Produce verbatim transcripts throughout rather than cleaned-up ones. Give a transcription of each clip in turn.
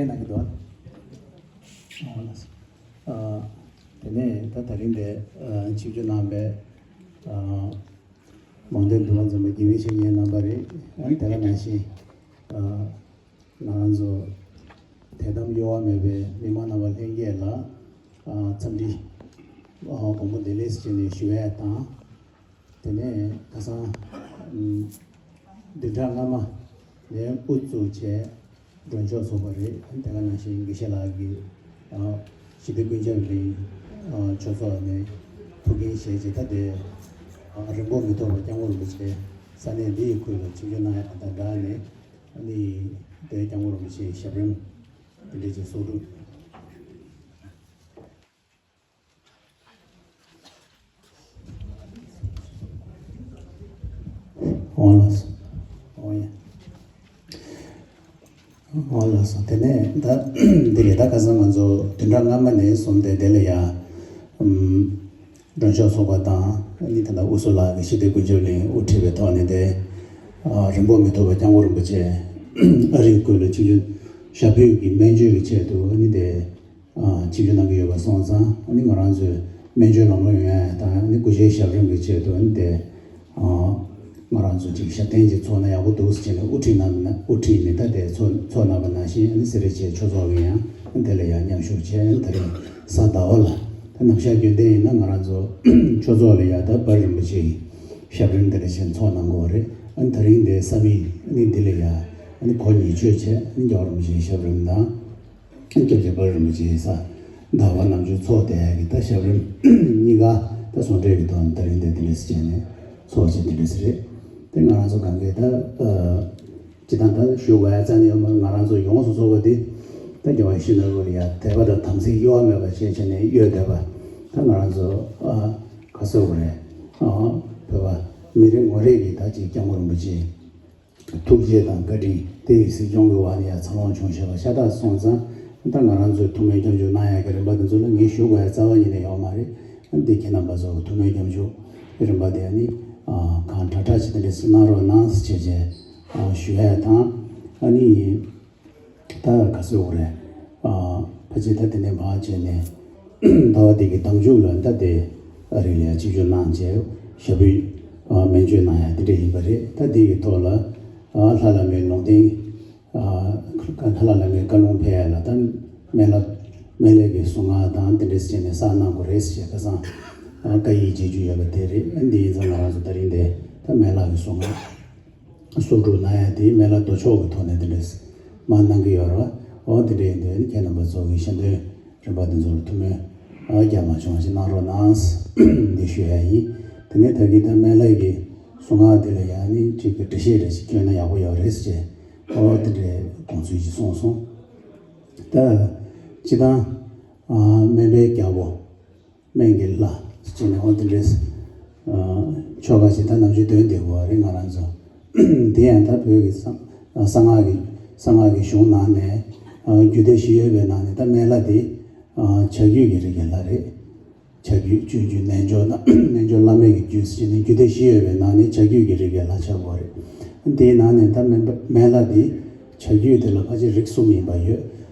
གནང་གི་འདུག་ཨ། དེ་ནས་ད་དེ་རིང་འདིར་ཆིབས་བསྒྱུར་གནང་བའི་རྨོངས་དད་འདུལ་བ་འཛོམས་པའི་དགེ་བའི་བཤེས་གཉེན་རྣམ་པ་རེད། ཨ་ནི་དེ་ག་ནང་བཞིན་ང་རང་ཚོ་དད་དམ་གཡོ་བ་མེད་པའི་མི་མང་རྣམ་པ་ལྷན་རྒྱས་ལ་འཚམས་འདྲི་དགོངས་པ་བདེ་ལེགས་ཞེས་ནས་ཞུ་ཡས་དང་། དེ་ནས་ཁ་སང་བདུན་ཕྲག་སྔ་མ་ནས་དབུ་བཙུགས་བྱས་མགྲོན་ཆོག་ཚོགས་པ་རེད། དེ་ག་ནང་བཞིན་དགེ་བཤེས་ལགས་ཀྱིས་ཞི་བདེ་ཀུན་ཁྱབ་གླིང་ཆོས་ཚོགས་ནས་ཐུགས་འགན་བཞེས་བྱས། ད་དེ་རིང་པོ་མི་ཐོགས་པར་སྐྱབས་མགོན་རིན་པོ་ཆེ་ས་གནས་འདི་ཡི་ཁུལ་ལ་ཆིབས་བསྒྱུར་གནང་ཡ་དང་སྦྲགས་ནས། ཨ་ནི་དེ་སྐྱབས་མགོན་རིན་པོ་ཆེའི་ཞབས་རིམ་དེ་འདྲ་ཅིག་གསོག་སྒྲུབ། འོང་ལགས་སོ། འོང་ཡ། འོང་ལགས་སོ། དེ་ནས་ད་འདི་རེད། ད་ཁ་སང་ང་ཚོ་བདུན་ཕྲག་སྔ་མ་ནས་བཟུང་སྟེ་དེ་ལ་ཡ་ཨམ་མགྲོན་ཤོག་ཚོགས་པ་དང་། ཨ་ནི་ད་ལྟ་དབུ་གཙོ་ལགས་ཀྱིས་ཞི་བདེ་ཀུན་ཁྱབ་གླིང་དབུ་ཁྲིད་པའི་ཐོག་ནས་དེ་ཨ་རིང་པོ་མི་ཐོགས་པར་སྐྱབས་མགོན་རིན་པོ་ཆེ་ཨ་རིའི་ཁུལ་ལ་ཆིབས་བསྒྱུར་ཞབས་པུས་ཀྱི་སྨན་བཅོས་ཀྱི་ཆེད་དུ། ཨ་ནི་དེ་ཨ་ཆིབས་བསྒྱུར་གནང་གི་ཡོད་པ་སོང་ཙང་། ཨ་ནི་ང་རང་ཚོས་སྨན་བཅོས་ལམ་ལྷོང་ཡོང་ཡ་དང་། ཨ་ནི་སྐུ་ཞབས་ཞབས་རིམ་གྱི་ཆེད་དུ། ཨ་ནི་དེ་ཨ་ང་རང་ཚོ་ཅིག་ཞབས་བརྟན་ཅིག་ཚོགས་ན་ཡག་པོ་འདུག་ཟེར་ནས་དབུ་ཁྲིད་གནང་། དབུ་ཁྲིད་ནས་ད་དེ་ཚོགས་ཚོགས་གནང་བ་ནང་བཞིན། ཨ་ནི་སེ་ར་བྱེས་ཆོས་ཚོགས་ཀྱིས་ཡང་དེ་ལ་ཡང་མཉམ་ཞུགས་བྱས། ཨ་ནི་དེ་རིང་གཟའ་ཟླ་བ་ལ། ད་ནམ་ཞག་རྒྱུན་ལྡན་ཡིན་ན་ང་རང་ཚོ་ཆོས་ཚོགས་ལ་ཡ་ད་དཔལ་རིན་པོ་ཆེ་ཡི་ཞབས་རིམ་དེ་འདྲ་ཅིག་ཚོགས་གནང་དགོས་པ་རེད། ཨ་ནི་དེ་རིང་དེ་གཟའ་མིག་ཨ་ནི་འདི་ལ་ཡ་ཨ་ནི་གོ་ཉིས་བརྗོད་བྱས། ཨ་ནི་རྒྱལ་བ་རིན་པོ་ཆེའི་ཞབས་རིམ་དང་། སྐྱབས་རྗེ་དཔལ་རིན་པོ་ཆེའི་གཟའ་ཟླ་བ་ནམ་རྒྱུན་ཚོགས་བསྡད་ཡ་གི་ད་ཞབས་རིམ་གཉིས་ཀ་ད་ཟུང་འབྲེལ་གྱི་ཐོག་ནས་དེ་རིང་དེ་འདི་འདྲ་ཟེར་བྱས་ནས་ཚོགས་བྱས་འདི་འདྲ་ཟེར་རེད། དེ་ང་རང་ཚོ་གང་གས་ད་ཨ་སྤྱི་བཏང་ད་ཞུ་དགོས་ཡ་རྩ་ནས་ཡོད་མ་རེད། ང་རང་ཚོ་ཡོངས་སུ་རྫོགས་པ་འདི་ད་རྒྱལ་བ་ཡིད་བཞིན་ནོར་བུ་ལ་ཡ་དད་པ་དང་དམ་ཚིག་གཡོ་བ་མེད་པ་བྱས་བྱས་ནས་གཡོ་བསྡད་པ། ད་ང་རང་ཚོ་ཨ་ག་ཟེར་དགོས་རེད། ཨ་བོད་པ་མི་རེ་ངོ་རེ་གིས་ད་ཅིག་སྐྱབས་མགོན་རིན་པོ་ཆེ་ཐུགས་རྗེ་དང་བཀའ་དྲིན། དེ་ཡི་གཟིགས་སྐྱོང་གི་འོག་ནས་ཡང་འཚར་ལོངས་བྱུང་བཞག་པ་ཤ་སྟག་སོང་ཙང་། ད་ང་རང་ཚོས་ཐུགས་སྨོན་སྐྱབས་འཇུག་གནང་ཡག་གི་རིམ་པ་དེ་ཚོ་ལ་ངས་ཞུ་དགོས་ཡ་རྩ་བ་ཉིད་ནས་ཡོད་མ་རེད། འདི་ཁྱེད་རྣམ་པ་ཚོ་ཐུགས་སྨོན་སྐྱབས་འཇུག་གི་རིམ་པ་དེ་ཨ་ནི་ཨ་གང་དྲག་དྲག་ཅིག་དེ་འདྲ་ཞིག་གནང་རོགས་གནང་ཟེར་བྱས་བྱས་ཨ་ཞུ་ཡ་དང་། ཨ་ནི་ད་ག་ཟེར་དགོས་རེད། ཨ་ཕལ་ཆེར་ད་དེ་ནས་མར་བྱས་ནས་ཟླ་བ་འདི་གི་ཟླ་མཇུག་ལ་ད་དེ་ཨ་རི་ལ་ཡ་ཆིབས་བསྒྱུར་གནང་བྱས་ཞབས་པུས་ཨ་སྨན་བཅོས་གནང་ཡ་དེ་འདྲ་ཡིན་པ་རེད། ད་འདི་གི་ཐོག་ལ་ཨ་ལྷ་བླ་མའི་ལུང་བསྟན། ཨ་ལྷ་བླ་མའི་བཀའ་ལུང་ཕེབས་ཡ་ལ་ད་སྨན་བླ་སྨན་བླའི་གི་གཟུངས་སྔགས་དང་དེ་འདྲ་བྱས་ནས་བསགས་གནང་དགོས་རེད་ཟེར་བྱས་ཁ་སང་ཨ་བཀའ་ཡིག་མཇལ་རྒྱུ་ཡོད་པ་དེ་རེད། ཨ་འདི་ཡིན་ཙང་ང་རང་ཚོ་ད་རིང་དེ་ད་སྨན་བླ་གི་གཟུངས་སྔགས་གསོག་སྒྲུབ་གནང་ཡ་དེ་སྨན་བླ་མདོ་ཕྱོགས་ཀྱི་ཐོག་ནས་དེ་འདྲ་མར་གནང་གི་ཡོད་རེད་བ། འོ་དེ་འདྲ་ཡིན་དུས་ཁྱེད་རྣམ་པ་ཚོ་གི་ཞལ་འདོན་རིམ་པ་དེ་ཚོ་ལ་ཐུགས་སྨོན་ཨ་རྒྱ་མ་བྱུང་བ་ཞིག་གནང་རོགས་གནང་འདི་ཞུ་ཡ་ཡིན། དེ་ནས་ད་གིན་ད་སྨན་བླའི་གི་གཟུངས་སྔགས་དེ་ལ་ཡ་ནི་གཅིག་གི་འགྲེལ་བཤད་རེ་ཞིག་བསྐྱོན་ན་ཡག་པོ་ཡོད་རེད་ཟེར་བྱས། ཨོ་དེ་འདྲའི་དགོངས་ཚུལ་ཞིག་གསུངས་སོང་། ད་སྤྱི་བཏང་ཨ་སྨན་པའི་རྒྱལ་པོ། སྨན་གྱི་བླ་ཟེར་ནས་འོ་དེ་འདྲའི་ཨ་ཆོ་ག་ཞིག་ད་ནམ་རྒྱུན་འདོན་བསྡད་ཡོད་རེད་ང་རང་ཚོ། དེ་ཡང་ད་བོད་ཀྱི་གསང་གསང་སྔགས་ཀྱི་གསང་སྔགས་ཀྱི་གཞུང་ནང་ནས་ཨ་རྒྱུད་སྡེ་བཞི་ཡོད་པའི་ནང་ནས་ད་སྨན་བླ་དེ་ཨ་བྱ་རྒྱུད་ཀྱི་རིགས་ཀྱི་བླ་རེད། བྱ་རྒྱུད་སྤྱོད་རྒྱུད་རྣལ་འབྱོར་དང་རྣལ་འབྱོར་བླ་མེད་ཀྱི་རྒྱུད་ཟེར་ནས་རྒྱུད་སྡེ་བཞི་ཡོད་པའི་ནང་ནས་བྱ་རྒྱུད་ཀྱི་རིགས་ཀྱི་བླ་ཆགས་པ་རེད། དེའི་ནང་ནས་ད་སྨན་པ་སྨན་བླ་དེ་བྱ་རྒྱུད་དེ་ལ་ཕལ་ཆེར་རིགས་གསུམ་ཡིན་པ་ཡོད།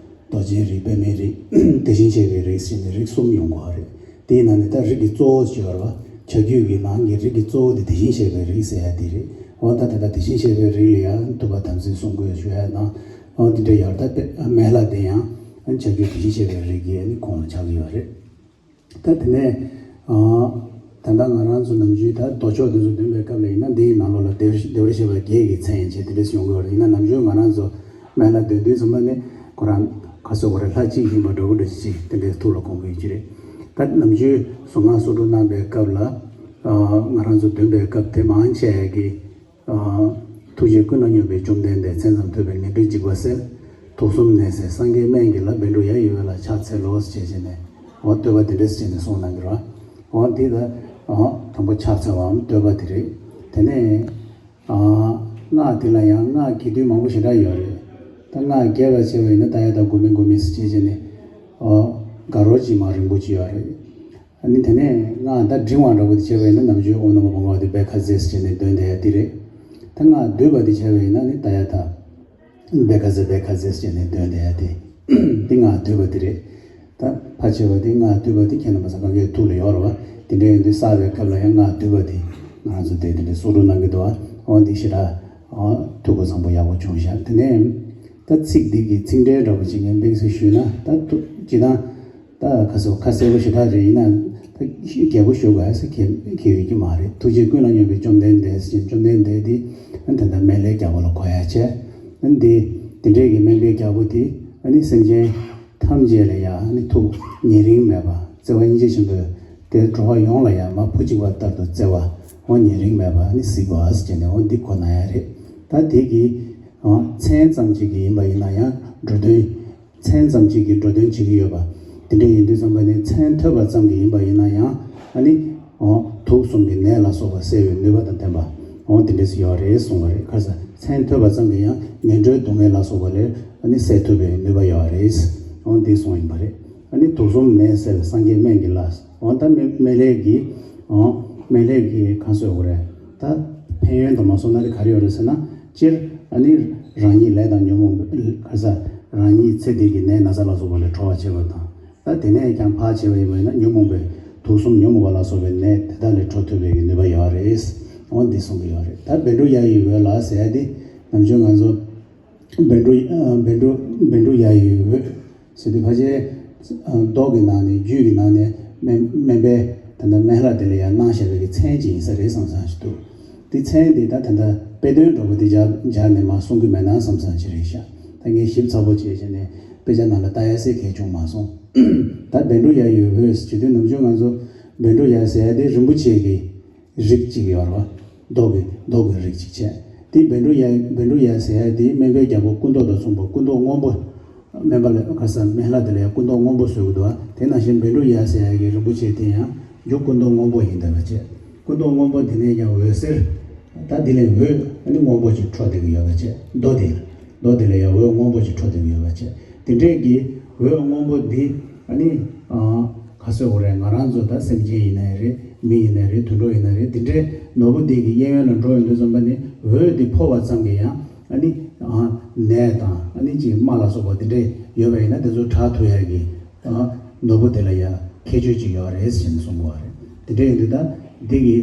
རྡོ་རྗེའི་རིགས། པདྨའི་རིགས། དེ་བཞིན་གཤེགས་པའི་རིགས་ཟེར་ནས་རིགས་གསུམ་ཡོང་གི་ཡོད་རེད། དེའི་ནང་ནས་ད་རིགས་ཀྱི་གཙོ་བོ་ཟེར་བ་བྱ་རྒྱུད་ཀྱི་ནང་གི་རིགས་ཀྱི་གཙོ་བོ་དེ་དེ་བཞིན་གཤེགས་པའི་རིགས་ཟེར་ཡ་དེ་རེད། འོ་ད་ད་ལྟ་དེ་བཞིན་གཤེགས་པའི་རིགས་ལ་ཡང་ཐུབ་པ་དམ་ཚིག་སྲུང་དགོས་ཞུ་ཡ་དང་། འོ་དེ་འདྲ་ཡོད་རེད། ད་སྨན་བླ་དེ་ཡང་བྱ་རྒྱུད་དེ་བཞིན་གཤེགས་པའི་རིགས་ཀྱི་ཁོངས་ལ་ཆགས་ཀྱི་ཡོད་རེད། ད་དེ་ནས་ཨ་ད་ལྟ་ང་རང་ཚོ་ནམ་རྒྱུན་ད་མདོ་ཕྱོགས་དེ་ཚོ་འདོན་པའི་སྐབས་ལ་ཡིན་ན། འདིའི་ནང་ལོགས་ལ་བདེ་བདེ་བར་གཤེགས་པ་བརྒྱད་ཀྱི་མཚན་བྱས་དེ་འདྲས་ཡོང་གི་ཡོད་རེད། ཡིན་ན་ནམ་རྒྱུན་ང་རང་ཚོ་སྨན་བླ་འདོན་དུས་ཙམ་པ་ནི་ཁོ་རང་ག་ཟེར་དགོས་རེད། ལྷ་གཅིག་ཡིན་པ་འདྲ་པོ་འདྲ་ཅིག་དེ་འདྲས་ཐུགས་ལ་འཁོར་གྱི་ཡོད་ཀྱི་རེད། ད་ནམ་རྒྱུན་གཟུངས་སྔགས་གསོག་སྒྲུབ་གནང་པའི་སྐབས་ལ་ཨ་ང་རང་ཚོ་འདོན་པའི་སྐབས་དེ་མང་ཆེ་གིས། ཨ་ཐུགས་རྗེ་ཀུན་ལ་སྙོམས་པའི་བཅོམ་ལྡན་འདས། མཚན་ཙམ་ཐོས་པས་ངན་འགྲོའི་འཇིགས་པ་སེལ། དུག་གསུམ་ནད་སེལ་སངས་རྒྱས་སྨན་གྱི་བླ། བཻ་ཌཱུརྱ་ཡི་འོད་ལ་ཕྱག་འཚལ་ལོ་ཞེས་བྱས་ནས། འོ་བསྟོད་པ་འདི་འདྲས་ཞེས་ནས་གསུངས་གནང་གི་རེད། འོ་འདི་ལ་ཨ་དང་པོ་ཕྱག་འཚལ་བའམ་བསྟོད་པ་འདི་རེད། དེ་ནས་ཨ་སྔགས་འདི་ལ་ཡང་སྔགས་རྒྱས་བསྡུས་མང་པོ་ཞེ་དྲག་ཡོད་རེད། ད་སྔགས་རྒྱས་པ་བྱས་པ་ཡིན་ན་ད་ཡ་ད་གུ་མི་གུ་མི་ཞེས་བྱས་ནས་ཨ་དགའ་རོགས་ཅིག་མ་རིང་པོ་ཅིག་ཡོད་རེད། ཨ་ནི་དེ་ནས་སྔགས་ད་འབྲིང་བ་འདྲ་པོ་དེ་བྱས་པ་ཡིན་ན་ནམ་རྒྱུན་ཨོཾ་ནམོ་བྷ་ག་ཝ་ཏེ་བྷེ་ཁ་ཛེ་ཟེར་ནས་འདོན་བསྡད་ཡ་དེ་རེད། ད་སྔགས་བསྡུས་པ་དེ་བྱས་པ་ཡིན་ན་ནི་ད་ཡ་ད་བྷེ་ཁ་ཛེ་བྷེ་ཁ་ཛེ་ཟེར་ནས་འདོན་བསྡད་ཡ་དེ། སྔགས་བསྡུས་པ་དེ་རེད། ད་ཕལ་ཆེ་བ་དེ་སྔགས་བསྡུས་པ་དེ་ཁྱེད་རྣམ་པ་ཚོ་གང་གའི་ཐུགས་ལ་ཡོད་རེད་བ། དེ་འདྲ་ཡིན་དུས་བསགས་པའི་སྐབས་ལ་ཡང་སྔགས་བསྡུས་པ་དེ་ང་རང་ཚོ་དེ་དེ་འདྲ་གསོག་སྒྲུབ་གནང་གི་འདུག་བ། འོ་འདི་ཞེ་དྲག་འོ་ཐུགས་ཁུར་བཟང་པོ་ཡག་པོ་བྱུང་ཤག་དེ་ནས་ད་ཚིག་འདི་གི་ཚིག་འགྲེལ་འདྲ་པོ་ཅིག་ངས་དམིགས་བསལ་ཞུས་ན། ད་ཐུགས་ཅི་དང་ད་ཁ་སོ་ཁ་གསལ་པོ་ཞེ་དྲག་རེད། ཡིན་ན་ད་རྒྱས་པོ་ཞུ་དགོས་ཟེར་མཁན་མཁན་ཡོད་ཀྱི་མ་རེད། ཐུགས་རྗེ་ཀུན་ལ་སྙོམས་པའི་བཅོམ་ལྡན་འདས་ཟེར་མཁན་བཅོམ་ལྡན་འདས་འདི་ཨ་ནི་ད་ལྟ་སྨན་བླའི་རྒྱལ་པོ་ལ་གོ་ཡ་བྱས། ཨ་ནི་འདི་དེ་འདྲས་ཀྱི་སྨན་པའི་རྒྱལ་པོ་དེ་ཨ་ནི་སེམས་ཅན་ཐམས་ཅད་ལ་ཡང་ཨ་ནི་ཐུགས་ཉེ་རིང་མེད་པ། བརྩེ་བ་སྙིང་རྗེ་ཆེན་པོས་དེ་འགྲོ་བ་ཡོངས་ལ་ཡང་མ་བུ་གཅིག་པ་ལྟར་དུ་བརྩེ་བ་འོ་ཉེ་རིང་མེད་པ་ཨ་ནི་གཟིགས་པ་ཟེར་བྱས་ནས་འོ་འདི་གོ་ན་ཡ་རེད། ད་དེ་གི་འོ་མཚན་ཙམ་ཅིག་གི་ཡིན་པ་ཡིན་ན་ཡང་འགྲོ་དོན། མཚན་ཙམ་ཅིག་གིས་འགྲོ་དོན་བྱེད་ཀྱི་ཡོད་པ། དེ་འདྲ་ཡིན་དུས་ཙམ་པ་ནི་མཚན་ཐོས་པ་ཙམ་གྱིས་ཡིན་པ་ཡིན་ན་ཡང་ཨ་ནི་འོ་དུག་གསུམ་གྱི་ནད་ལ་སོགས་པ་སེལ་བའི་ནུས་པ་དང་ལྡན་པ་འོ་དེ་འདྲ་ཞིག་ཡོད་རེད་གསུངས་པ་རེད། ཁ་ས་མཚན་ཐོས་པ་ཙམ་གྱིས་ཡང་ངན་འགྲོའི་སྡུག་བསྔལ་ལ་སོགས་པ་ལས་ཨ་ནི་སེལ་ཐུབ་པའི་ནུས་པ་ཡོད་རེད། འོ་འདི་གསུངས་ཡིན་པ་རེད། ཨ་ནི་དུག་གསུམ་ནད་སེལ་སངས་རྒྱས་སྨན་གྱི་བླ། འོ་ད་སྨན་སྨན་བླའི་གི་འོ་སྨན་བླའི་གི་གང་ཟེར་དགོས་རེད། ད་ཕན་ཡོན་དུ་མ་སོང་ན་དེ་ག་རེ་ཡོད་རེད་ཟེར་ན། སྤྱིར་ཨ་ནི་རང་ཉིད་ལས་དང་ཉོན་མོངས་པའི་ག་ས་རང་ཉིད་ཚེ་འདི་གི་ནད་ན་ཚ་ལ་སོགས་པ་ལས་གྲོལ་བར་བྱེད་པ་དང་། ད་དེ་ནས་ཀྱང་ཕར་བྱེད་པ་ཡིན་པ་ཡིན་ན་ཉོན་མོངས་པའི་དུག་གསུམ་ཉོན་མོངས་པ་ལ་སོགས་པའི་ནད་དེ་དག་ལས་གྲོལ་ཐུབ་པའི་གི་ནུས་པ་ཡོད་རེད། འོ་འདི་གསུང་གི་ཡོད་རེད། ད་བཻ་ཌཱུརྱ་ཡི་འོད་ལ་ཟེར་ཡ་དེ་ནམ་རྒྱུན་ང་ཚོ་བཻ་ཌཱུརྱ་བཻ་ཌཱུརྱ་བཻ་ཌཱུརྱ་ཡི་འོད་ཟེར་དུས་ཕལ་ཆེར་མདོ་གི་ནང་ནས་རྒྱུད་ཀྱི་ནང་ནས་སྨན་སྨན་པས་ད་ལྟ་སྨན་བླ་དེ་ལ་ཡང་གནང་བཞག་པའི་གི་མཚན་ཅིག་ཡིན་ས་རེད་བསམ་བསམ་ཞིག་འདུག་དེ་མཚན་དེ་ད་ད་ལྟ་དཔེ་དོན་འདྲ་པོ་དེ་སྦྱར་སྦྱར་ནས་མར་གསུང་གི་མེད་ན་བསམ་བསམ་ཅིག་རེད་ཤག་ད་ངས་ཞིབ་ཚགས་པོ་བྱས་བྱས་ནས་དཔེ་ཆ་ནང་ལ་ལྟ་ཡ་སེ་གལ་བྱུང་མ་སོང་། ད་བཻ་ཌཱུརྱ་ཡི་འོད་ཟེར་དུས་ནམ་རྒྱུན་ང་ཚོ་བཻ་ཌཱུརྱ་ཟེར་ཡ་དེ་རིན་པོ་ཆེ་གི་རིགས་གཅིག་ཡོད་རེད་བ། མདོག་གི་མདོག་གི་རིགས་གཅིག་བྱས། དེ་བཻ་ཌཱུརྱ་བཻ་ཌཱུརྱ་ཟེར་ཡ་དེ་སྨན་པའི་རྒྱལ་པོ་སྐུ་མདོག་དང་མཚུངས་པ་སྐུ་མདོག་སྔོན་པོ། སྨན་པ་ལ་ཁ་སང་སྨན་བླ་དེ་ལ་ཡང་སྐུ་མདོག་སྔོན་པོ་བཟོས་ཀྱི་འདུག་བ། དེ་ནང་བཞིན་བཻ་ཌཱུརྱ་ཟེར་ཡ་གི་རིན་པོ་ཆེ་དེ་ཡང་རྒྱུ་སྐུ་མདོག་སྔོན་པོ་ཡིན་བསྡད་པ་བྱས། སྐུ་མདོག་སྔོན་པོ་དེ་ནས་ཀྱང་འོད་ཟེར། ད་དེ་ལས་འོད་ཨ་ནི་སྔོན་པོ་ཅིག་འཕྲོ་བསྡད་ཀྱི་ཡོད་པ་བྱས་མདོ་དེ། མདོ་དེ་ལ་ཡང་འོད་སྔོན་པོ་ཅིག་འཕྲོ་བསྡད་ཀྱི་ཡོད་པ་བྱས། དེ་འདྲས་ཀྱི་འོད་སྔོན་པོ་འདི་ཨ་ནི་ཨ་ག་ཟེར་དགོས་རེད། ང་རང་ཚོ་ད་སེམས་ཅན་ཡིན་ནའི་རེད། མི་ཡིན་ནའི་རེད། དུད་འགྲོ་ཡིན་ནའི་རེད། དེ་འདྲས་ནོར་བུ་འདི་གི་གཡས་གཡོན་ལ་འགྲོ་ཡོང་དུས་ཙམ་པ་ནི་འོད་འདི་ཕོག་པ་ཙམ་གྱིས་ཡང་ཨ་ནི་ཨ་ནད་དང་ཨ་ནི་ཅིག་རྨ་ལ་སོགས་པ་དེ་འདྲས་ཡོད་པ་ཡིན་ན་དེ་ཚོ་དྲག་ཐུབ་ཡ་གི་ཨ་ནོར་བུ་དེ་ལ་ཡང་ཁྱད་ཆོས་ཅིག་ཡོད་རེད་ཟེར་ནས་གསུང་གི་ཡོད་རེད། དེ་འདྲས་ཡིན་དུས་ད་འདི་གི་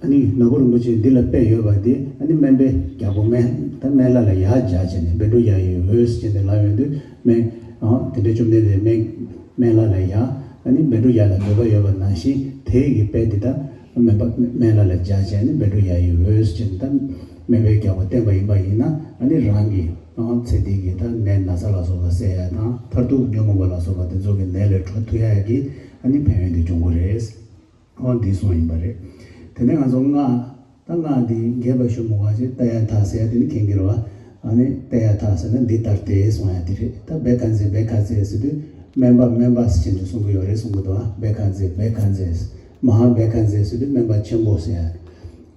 ཨ་ནི་ནོར་བུ་རིན་པོ་ཆེ་འདི་ལ་དཔེ་ཡོད་པ་འདི་ཨ་ནི་སྨན་པའི་རྒྱལ་པོ་སྨན་ད་སྨན་བླ་ལ་ཡར་སྦྱར་བྱས་ནས་བཻ་ཌཱུརྱ་ཡི་འོད་ཟེར་ནས་ལབ་ཡོང་དུས་སྨན་ཨ་དེ་འདྲ་བཅོམ་ལྡན་འདས་སྨན་སྨན་བླ་ལ་ཡང་ཨ་ནི་བཻ་ཌཱུརྱ་ལ་ནུས་པ་ཡོད་པ་ནང་བཞིན་དེ་གི་དཔེ་འདི་ད་སྨན་པ་སྨན་བླ་ལ་སྦྱར་བྱས་ནས་བཻ་ཌཱུརྱ་ཡི་འོད་ཟེར་ནས་ད་སྨན་པའི་རྒྱལ་པོ་བསྟན་པ་ཡིན་པ་ཡིན་ན་ཨ་ནི་རང་གི་ཨ་ཚེ་འདི་གི་ད་ནད་ན་ཚ་ལ་སོགས་པ་སེལ་ཡ་དང་མཐར་ཐུག་ཉོན་མོངས་པ་ལ་སོགས་པ་དེ་ཚོ་གི་ནད་ལས་གྲོལ་ཐུབ་ཡ་གི་ཨ་ནི་ཕན་ཡོན་དེ་འབྱུང་གི་རེད། འོ་འདི་གསུངས་ཡིན་པ་རེད། དེ་ནས་ང་ཚོ་སྔགས། ད་སྔགས་འདི་རྒྱས་པ་ཞུ་མི་དགོས་པ་ཅིག་ཏདྱ་ཐཱ་ཟེར་ཡ་དེ་ནི་མཁྱེན་གྱི་རེད་བ། ཨ་ནི་ཏདྱ་ཐཱ་ཟེར་ན་འདི་ལྟར་ཏེ་གསུང་ཡ་དེ་རེད། ད་བཻ་ཥ་ཛྱེ་བཻ་ཥ་ཛྱེ་ཟེར་དུས་སྨན་པ་སྨན་པ་ཟེར་གྱིན་དུ་གསུང་གི་ཡོད་རེད་གསུང་གི་འདུག་བ། བཻ་ཥ་ཛྱེ་བཻ་ཥ་ཛྱེ། མ་ཧཱ་བཻ་ཥ་ཛྱེ་ཟེར་དུས་སྨན་པ་ཆེན་པོ་ཟེར་ཡ་རེད།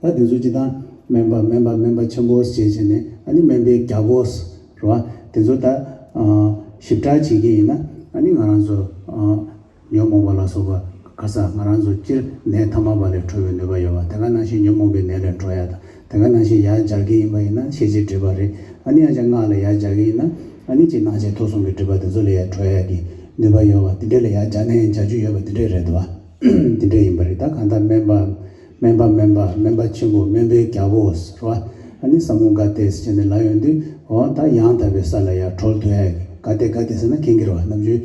ད་དེ་ཚོ་སྤྱིར་བཏང་སྨན་པ་སྨན་པ་སྨན་པ་ཆེན་པོ་ཟེར་བྱས་ནས་ཨ་ནི་སྨན་པའི་རྒྱལ་པོ་རེད་བ། དེ་ཚོ་ད་ཞིབ་ཕྲ་བྱེད་ཀྱི་ཡིན་ན་ཨ་ནི་ང་རང་ཚོ། ཉོན་མོངས་པ་ལ་སོགས་པ་ག་ས་ང་རང་ཚོ་སྤྱིར་ནད་ཐ་མལ་པ་ལས་གྲོལ་བའི་ནུས་པ་ཡོད་པ། དེ་ག་ནང་བཞིན་ཉོན་མོངས་པའི་ནད་ལས་གྲོལ་ཡ་དང་། དེ་ག་ནང་བཞིན་ཡར་སྦྱར་གྱི་ཡིན་པ་ཡིན་ན་ཤེས་བྱའི་སྒྲིབ་པ་རེད། ཨ་ནི་ཡང་ཅིག་སྔགས་ལ་ཡར་སྦྱར་གྱི་ཡིན་ན་ཨ་ནི་ཅིག་སྣང་མཆེད་ཐོབ་གསུམ་གྱི་སྒྲིབ་པ་དེ་ཚོ་ལས་ཡར་གྲོལ་ཡ་གི་ནུས་པ་ཡོད་པ་དེ་འདྲས་ལ་ཡར་སྦྱར་ན་ཡང་སྦྱར་རྒྱུ་ཡོད་པ་དེ་འདྲས་རེད་འདུག་བ། དེ་འདྲས་ཡིན་པ་རེད། ད་གང་ལྟར་སྨན་པ་སྨན་པ་སྨན་པ་སྨན་པ་ཆེན་པོ་སྨན་པའི་རྒྱལ་པོ་ཟེར་བ། ཨ་ནི་ས་མུ་ག་ཏེ་ཟེར་ནས་ལབ་ཡོང་དུས་འོ་ད་ཡང་དག་པའི་ས་ལ་ཡར་གྲོལ་ཐུབ་ཡ་གི་ག་ཏེ་ག་ཏེ་ཟེར་ན་མཁྱེན་གྱི་རེད་བ། ནམ་རྒྱུན།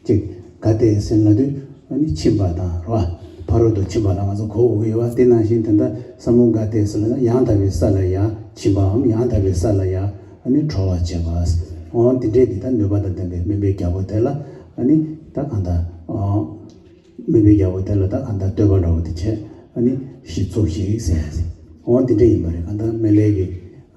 ཅིག་ག་ཏེ་ཟེར་ལབ་དུས་ཨ་ནི་ཕྱིན་པ་དང་རེད་བ། ཕ་རོལ་ཏུ་ཕྱིན་པ་ལ་ང་ཚོ་གོ་དགོས་ཀྱི་ཡོད་བ། དེ་ནང་བཞིན་དེ་འདྲ་ས་མུ་ག་ཏེ་ཟེར་ལབ་ན་ཡང་དག་པའི་ས་ལ་ཡར་ཕྱིན་པའམ་ཡང་དག་པའི་ས་ལ་ཡར་ཨ་ནི་གྲོལ་བར་བྱེད་པ། འོ་དེ་འདྲས་ཀྱི་ད་ནུས་པ་དང་ལྡན་པའི་སྨན་པའི་རྒྱལ་པོ་དེ་ལ་ཨ་ནི་ད་གང་ལྟར་འོ། སྨན་པའི་རྒྱལ་པོ་དེ་ལ་ད་གང་ལྟར་བསྟོད་པ་འདྲ་བོ་དེ་བྱས་ཨ་ནི་གཞི་ཚུགས་ཤིག་ཟེར་ཡ་ཟེར། འོ་དེ་འདྲས་ཡིན་པ་རེད། གང་ལྟར་སྨན་བླའི་གི་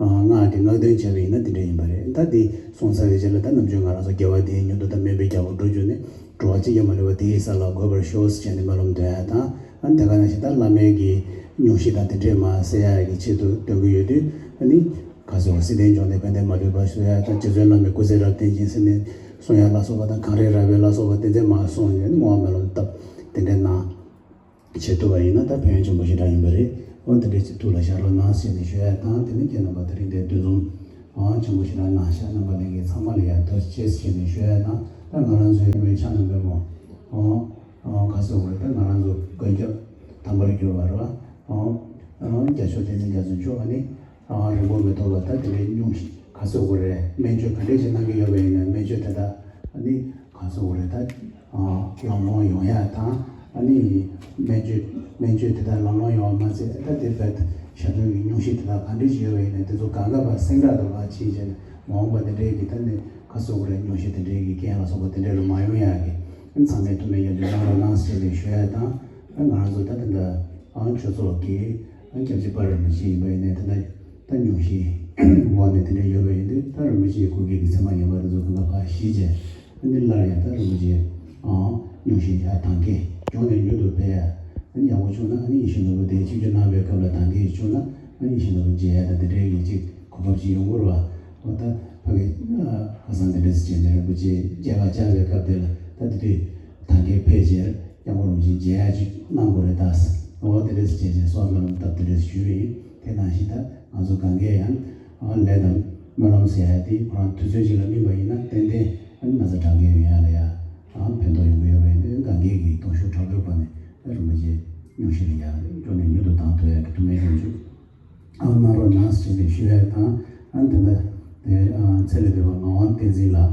སྔགས་ཀྱི་སྔགས་དོན་བྱས་པ་ཡིན་ན་དེ་འདྲ་ཡིན་པ་རེད། ད་འདི་གསུངས་ཚར་བའི་རྗེས་ལ་ད་ནམ་རྒྱུན་ང་རང་ཚོ་དགེ་བ་འདིའི་མྱུར་དུ་ད་སྨན་པའི་རྒྱལ་པོ་འགྲུབ་གྱུར་ནས་འགྲོ་བ་ཅི་ཡང་མ་ལུས་པ་དེ་ཡི་ས་ལ་འགོད་པར་ཤོག་ཟེར་བྱས་ནས་སྨོན་ལམ་འདོན་ཡ་དང་། ཨ་ནི་དེ་ག་ནང་བཞིན་ད་བླ་མའི་གི་སྙུང་གཞི་དང་དེ་འདྲས་མར་སེལ་ཡ་གི་ཆེད་དུ་འདོན་གྱི་ཡོད་དུས་ཨ་ནི་ག་ཟེར་བ་སྲིད་ལྡན་འབྱུང་གནས་ཕན་བདེ་མ་ལུས་པ་ཞུ་ཡ་དང་། རྗེ་བཙུན་བླ་མའི་སྐུ་ཚེ་རབ་བརྟན་ཅིང་ཟེར་ནས་གསུང་ཡ་ལ་སོགས་པ་དང་། གངས་རི་ར་བས་ལ་སོགས་པ་དེ་འདྲས་མར་གསུངས་ནས་བསྔོ་བ་སྨོན་ལམ་བཏབ་དེ་འདྲས་གནང་། བྱེད་ཐུབ་པ་ཡིན་ན་ད་ཕན་ཡོན་ཆེན་པོ་ཞེ་དྲག་ཡིན་པ་རེད། འོ་དེ་འདྲའི་ཚིག་ཐུགས་ལ་བཞག་རོགས་གནང་ཞེས་ནས་ཞུ་ཡ་དང་། དེ་ནས་ཁྱེད་རྣམ་པ་དེ་རིང་འདིར་འདུ་འཛོམས་ཨང་ཆེན་པོ་ཞེ་དྲག་གནང་ཤག་རྣམ་པ་ལྷན་རྒྱས་ཚང་མ་ལ་ཡང་ཐུགས་རྗེ་ཆེ་ཞེས་ནས་ཞུ་ཡ་དང་། ད་ང་རང་ཚོའི་མི་ཆ་ནང་པའི་མོ། ཨོ། ཨོ། ག་ཟེར་དགོས་རེད། ད་ང་རང་ཚོ་མགོན་སྐྱབས་དམ་པར་གྱུར་པ་རེད་བ། ཨོ། ཨོ། རྒྱལ་མཆོག་བསྟན་འཛིན་རྒྱ་མཚོ་མཆོག་ཨ་ནི། ཨོ། རིང་པོ་མི་ཐོག་ལ་ད་དེ་འདྲའི་སྙུང་གཞི་ག་ཟེར་དགོས་རེད། སྨན་བཅོས་ག་འདྲས་ཞིག་གནང་གི་ཡོད་པ་ཡིན་ན། སྨན་བཅོས་དེ་དག་ཨ་ནི་ག་ཟེར་དགོས་རེད། ད། ཨོ། ལམ་ལྷོང་ཡོང་ཡ་དང་། ཨ་ནི་སྨན་བཅོས་སྨན་བཅོས་དེ་དག་ལམ་ལྷོང་ཡོང་བ་མ་ཚད། ད་དེ་བས་ཞབས་བྲོ་གི་སྙུང་གཞི་དེ་དག་ག་འདྲས་ཞིག་ཡོད་པ་ཡིན་ན། དེ་ཚོ་གང་ག་བ་སེང་དྲག་ཏུ་ཕར་ཕྱིན་བྱས་ནས། མ་འོངས་པ་དེ་འདྲའི་གི་ད་ནི་ག་ཟེར་དགོས་རེད། སྙུང་གཞི་དེ་འདྲའི་གི་རྐྱེན་ལ་སོགས་པ་དེ་འདྲའི་རུ་མ་ཡོང་ཡག་གི། ཨ་ནི་ཚང་མས་ཐུགས་སྨོན་ཡག་པོ་གནང་རོགས་གནང་ཟེར་ནས་ཞུ་ཡ་དང་། ཨ། ང་རང་ཚོ་ད་ད་ལྟ། ཨ། ཆོས་ཚོགས་ཀྱི། ཨ། སྐྱབས་རྗེ་དཔལ་རིན་པོ་ཆེ་ཡིན་པ་ཡིན་ནའི། ད་ད་ད་སྙུང་གཞིའི་འོག་ནས་དེ་འདྲ་ཡོད་པ་ཡིན་དུས། ད་རིན་པོ་ཆེའི་སྐུ་སྒེར་གྱི་མཚན་མ་ངན་པ་དེ་ཚོ་གང་ག་ཕར་ཞི་བྱས། ཨ་ནི་སླར་ཡང་ད་རིན་པོ་ཆེ། ཨ། སྙུང་གཞི་ཡར་དར་རྒྱས་མགྱོགས་ནས་མྱུར་དུ་འཕེལ་ཡ། ཨ་ནི་ཡག་པོ་བྱུང་ན། ཨ་ནི་ཡིད་བཞིན་ནོར་བུ་དེ་ཆིབས་བསྒྱུར་གནང་བའི་སྐབས་ལ་དར་རྒྱས་བྱུང་ན། ཨ་ནི་ཡིད་བཞིན་ནོར་བུ་མཇལ་ཡ་དང་དེ་འདྲའི་ཡིད་ཆེས་གོ་སྐབས་ཅིག་ཡོང་གི་རེད་བ། འོ། ད་ཕ་གི། ཨ། ཁ་སང་དེ་འདྲ་ཞིག་བྱས་ནས་རིན་པོ་ཆེ་མཇལ་ཁ་བཅར་བའི་སྐབས་དེ་ལ། ད་དེ་དུས་དར་རྒྱས་འཕེལ་རྗེས་སྐྱབས་མགོན་རིན་པོ་ཆེ་མཇལ་ཡ་ཅིག་གནང་དགོས་རེད་ད། འོ། དེ་འདྲ་ཞིག་བྱས་བྱས་སོགས་སྨོན་ལམ་བཏབ། དེ་འདྲ་ཞིག་ཞུས་པ་ཡིན། དེ་ནང་བཞིན་ད་ང་ཚོ་གང་གས་ཡང་། ཨ། ལས་དང་སྨོན་ལམ་ཟེར་ཡ་དེ་ཁོ་རང་དུས་ཚོད་ཅིག་ལ་སྨིན་པ་ཡིན་ན། ཏན་ཏན་ཨ་ནི་ན་ཚ་དྲག་གི་ཡོང་ཡ་ལ་ཡ། ཨ། ཕན་ཐོགས་ཡོང་གི་ཡོད་པ་ཡིན་དུས། གང་གས་ཀྱིས་གདུང་ཤུགས་དྲག་པོའི་སྒོ་ནས། ཨ། རིན་པོ་ཆེ་སྙུང་གཞི་ལ་ཡ་མགྱོགས་ནས་མྱུར་དུ་ལྡང་ཐུབ་ཡ་གི་ཐུགས་སྨོན་ཞུ་རྒྱུ། ཨ། གནང་རོགས་གནང་ཟེར་ནས་ཞུ་ཡ་དང་། ཨ། དེ་ནས་དེ། ཨ། ཚེ་ལས་འདས་པ་ངག་དབང་བསྟན་འཛིན་ལགས།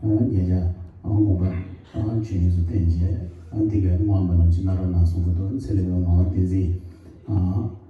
ཨ། ཉེ་ཆར། ཨ། དགོངས་པ། ཨ། ཆོས་དབྱིངས་སུ་བརྟན་བྱས། ཨ། འདི་གའི་བསྔོ་བ་སྨོན་ལམ་ཅིག་གནང་རོགས་གནང་གསུང་གི་འདུག། ཚེ་ལས་འདས་པ་ངག་དབང་བསྟན་འཛིན། ཨ།